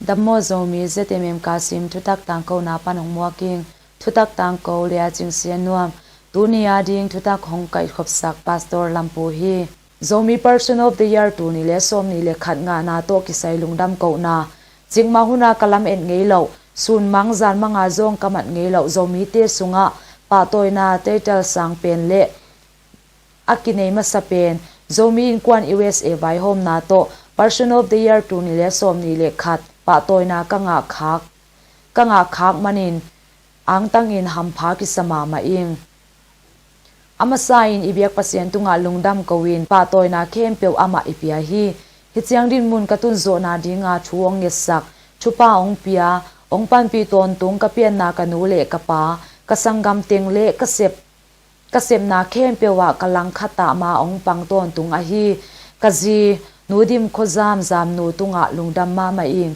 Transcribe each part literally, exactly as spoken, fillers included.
Dammaw Zomi, Z M M Kasim thutak tangkona pan hong muak ing. Thutak tangko Lia Cing Sian Nuam. Tuni a ding thutak hong kaihkhopsak Pastor Lampu hi. Zomi Person of the Year tul nih le sawm nih le khat ngahna tawh kisai lungdam kohna. Cikmah huna ka lam et ngei loh, sun mang zan manga zong ka mat ngei loh Zomite sungah pahtawina title sang pen le a kinei masa pen, Zomi Innkuan U S A vaihawmna tawh Person of the Year tul nih le sawm nih le khat pahtawina ka ngah khak, ka ngah khak manin angtangin hampha kisa mahmah ing. A masa in i biak Pasian tungah lungdam ko in pahtawina khempeuh amah i pia hi. Hi ciang dinmun ka tunzawhna dinga thu hong ngetsak, thupha hong pia, hong panpih tawntung ka pianna ka nu le ka pa, ka sanggam teng le ka sep, ka sepna khempeuh ah ka langkhat ah ma hong pang tawntung ahi ka zi Nu Dim Khua Zam Zam nu tungah lungdam mahmah ing.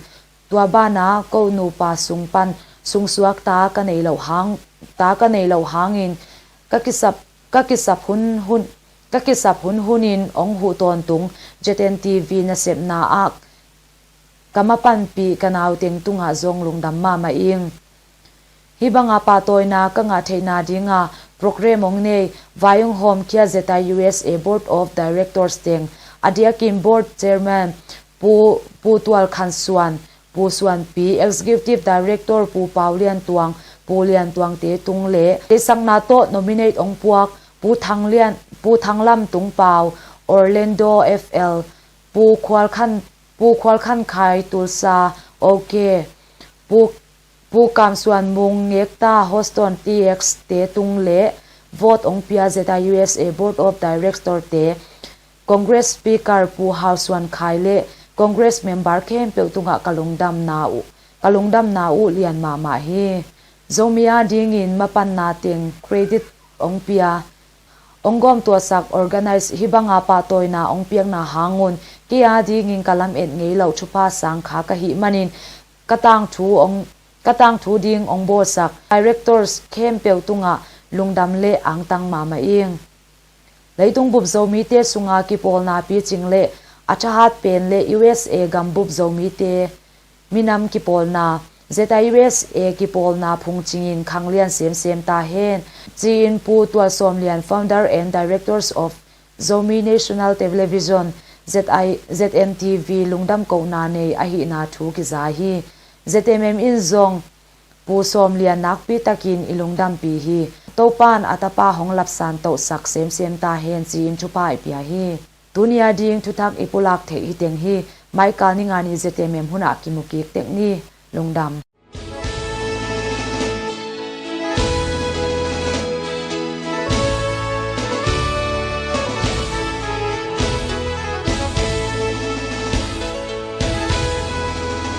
Tua banah ko nupa sung pan sungsuak ta ka nei loh hang, ta ka nei loh hangin ka kisap, ka kisap hun hun, ka kisap hun hunin hong huh tawntung Z N T V nasepna ah ka mapanpih ka nauteng tungah zong lungdam mahmah ing. Hi banga pahtawina ka ngah theihna dinga program hong nei, vai hong hawmkhia Z I U S A Board of Directors teng, a diakin Board Chairman Pu, Pu Tual Khan Suan, Pu Suan Pi, Executive Director Pu Pau Lian Tuang, Pu Lian Tuang te tung le, deihsakna tawh nominate hong puak Pu Thang Lian, Pu Thang Lam Tung Pau, Orlando F L, Pu Khual Khan, Pu Khual Khan Khai Tulsa, OK, Pu, Pu Kam Suan Mung Ngekta, Houston T X te tung le vote hong pia Z I U S A Board of Director te, Congress Speaker Pu Hau Suan Khai le Congress member khempeuh tungah ka lungdamna uh, ka lungdamna uh lian mahmah hi. Zomi a dingin mapanna teng credit hong pia, hong gawmtuahsak organize hi banga pahtawina hong piakna hangun kei a dingin ka lam et ngei loh thupha sang kha ka hih manin ka tangthu hong, ka tangthu ding hong bawlsak directors khempeuh tungah lungdam le angtang mahmah ing. Leitung bup Zomite sunga kipawlna picing le a thahat pen le U S A gam bup Zomite minam kipawlna, Z I U S A kipawlna phungcingin khanglian semsem ta hen, ci-in Pu Tual Sawm Lian, Founder and Directors of Zomi National Television, Z I, Z N T V lungdam kohna nei ahihna thu kiza hi. Z M M in zong Pu Sawm Lian nakpi takin i lungdampih hi. Topan a tapa hong lapsan tohsak semsem ta hen ci-in thupha i pia hi. Tuni a ding thuthak i pulak theih hi teng hi. Maikal ni nga ni Z M M hunah kimu kik tek ni. Lungdam.